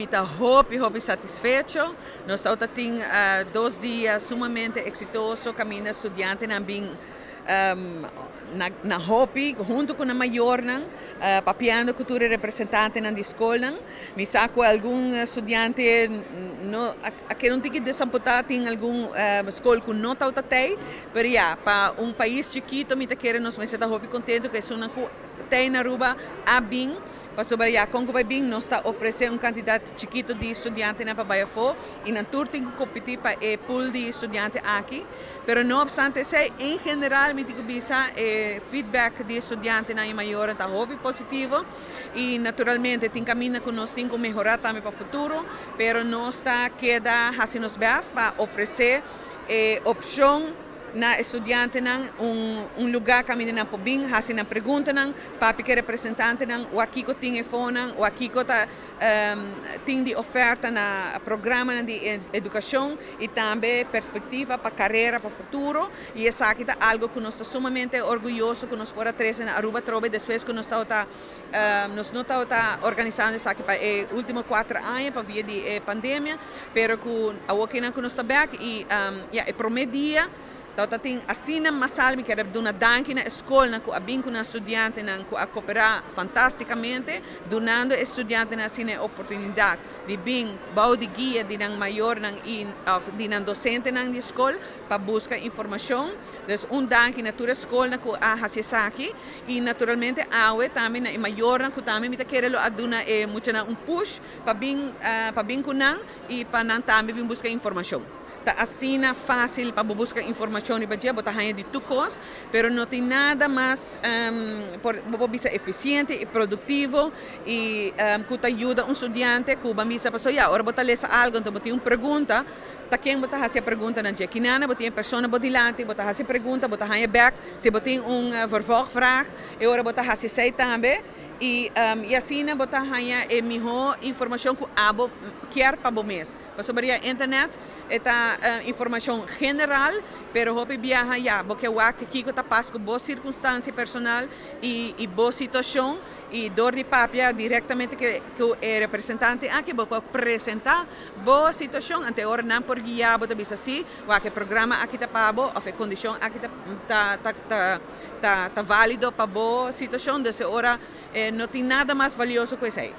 Ta hopi hopi satisfecho. Nos tabatin 2 dia sumamente exitoso caminda studiantenan a bin na hopi hunto cu e mayornan, papiando cu e representantenan di scol. Mi sa cu algun studiante no a keda un tiki desapunta, tin algun scol cu no ta tey, pero ja, pa un pais chikito, mi ta kere nos mester ta hopi contento cu esunnan cu tin na Aruba a bin, pasobra ya con cu bin nos ta ofrece un cantidad chikito di studiantenan pa bay afo y nan tur tin cu competi pa e pool di studiante aki. Pero no obstante esey, en general mi tin cu bisa, e feedback di studiantenan y mayornan ta hopi positivo y naturalmente tin caminda cu nos tin cu mehora tambe pa futuro, pero nos ta keda haci nos best pa ofrece opcion na studiantenan, un lugar caminda nan por bin haci nan preguntanan, papia cu representantenan, wak kico tin efonan, wak kico ta tin di oferta na programa di educacion y tambe perspectiva pa carera pa futuro. Y esaki ta algo cu nos ta sumamente orguyoso cu nos por a trece na Aruba trobe despues cu nos no ta organisando esaki pa e ultimo 4 aña pa via di pandemia, pero cu awor cu nos ta back y ja, e prome dia tabatin asina masal. Mi kier duna danki na scolnan cu a bin cu studiantenan cu a coopera fantasticamente, dunando studiantenan asina e oportunidad di bin bou di guia di nan mayornan y of di nan docentenan di scol pa busca informacion. Dus un danki na tur scolnan cu a haci esaki y naturalmente awe tambe na mayornan cu tambe mi ta kere lo a duna e muchanan un push pa bin cu nan y pa nan tambe bin busca informacion. Ta asina facil pa busca informacion y pa bo ta di tur cos, pero no tin nada mas por bisa eficiente y productivo y cu ta yuda un studiante cu ban bisa paso ya, ora bo ta lesa algo, anto bo tin un pregunta, ta ken bo ta haci e pregunta na dje? Kinana bo tin persona bo dilanti, bo ta haci pregunta, bo ta haña back. Si bo tin un vervolgvraag, e ora bo ta haci esey tambe y asina bo ta haña e miho informacion cu abo kier pa bo mes. Pasobra internet ta informacion general, pero hopi biaha ya, bo kier wak kico ta pas cu bo circunstancia personal y bo situacion y door di papia directamente cu e representante aki, bo por presenta bo situacion, anto ora nan por guia bo, ta bisa si, wak, e programa aki ta pa bo of e condicion aki ta valido pa bo situacion. Dus ora no tin nada mas valioso cu esey.